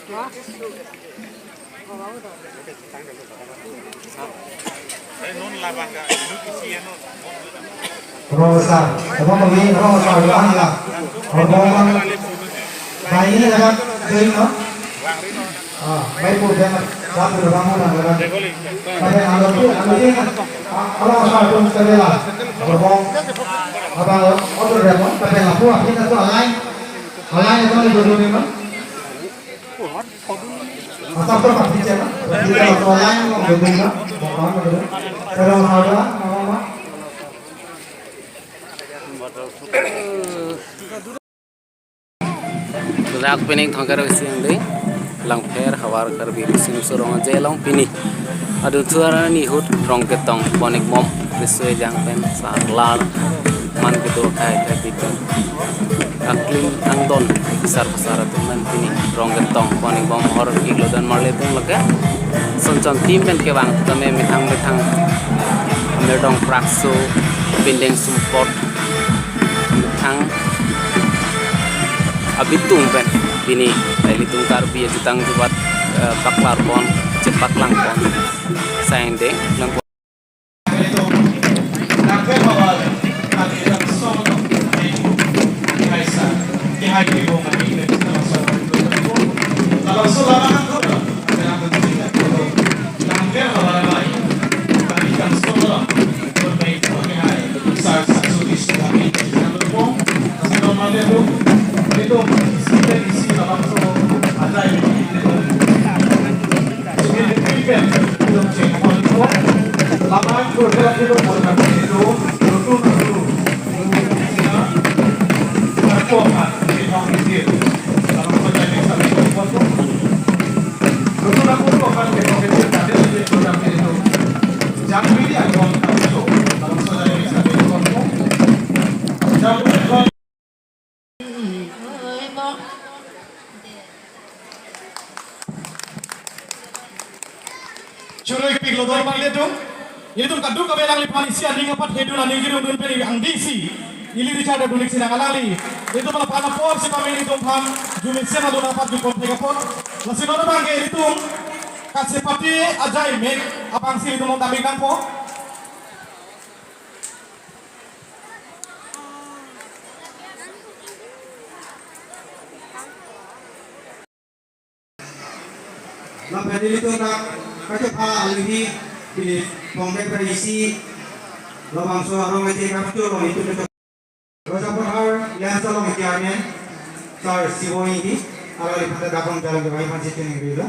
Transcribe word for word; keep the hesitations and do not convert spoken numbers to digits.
Rong asar, abang kami rong asar doang ya. Abang bang, baini laga, doi no. Ah, baik pun dia, dah pun abang pun laga. Tapi kalau tu, kalau dia, ah, rong asar pun terlela. Abang, abang order dia pun, tapi lapu api na tu alai, alai itu ni dulu ni no. Asap tu pasti cina, pasti cina tu alai mau gedung na, mau apa gedung. Kalau ada, mau apa? Dak pining thongker isi ang dei, Langpher havar Karbi Riso Nimso Rong Aje along pini adun thu arni ahut rong ketong pon-ik bom, riso ejang pen sarlar man kedo akhai akhai pidun, aklim angdon, sar pasar atum pen pini rong ketong pon-ik bom hor-iklo, dan marli atum lake sonchon tim pen kevang tame methang methang, Amirdong Prakso, Pindeng Sumpot, methang abitung pen pini ilitum Karbi ajutang jubat, eh, paklar pon, chepaklang pon, sain dei nang. Choro-ikpiklo dor marli atum. Ilitum kadokave alangliphan isi aning apat hedun aning kedun dun pen angdisi ili Richard adun-ik sinang alangli. Ilitum aphan apor sitame ilitum aphan arjumesen alun apat jukon thek apot. Lasi non abang ke ilitum kachepate ajai mek abangsi ilitum damri nangpo. Lapen ilitum dak kachepha aluhi, pini pongdek ra isi, labangso arong ete kapcho long itu ke. Raja Pathar Lensong Chairman, Sir Sibo Ingti, alangliphan ta dakong jalan ke bai pansi tuning rilo.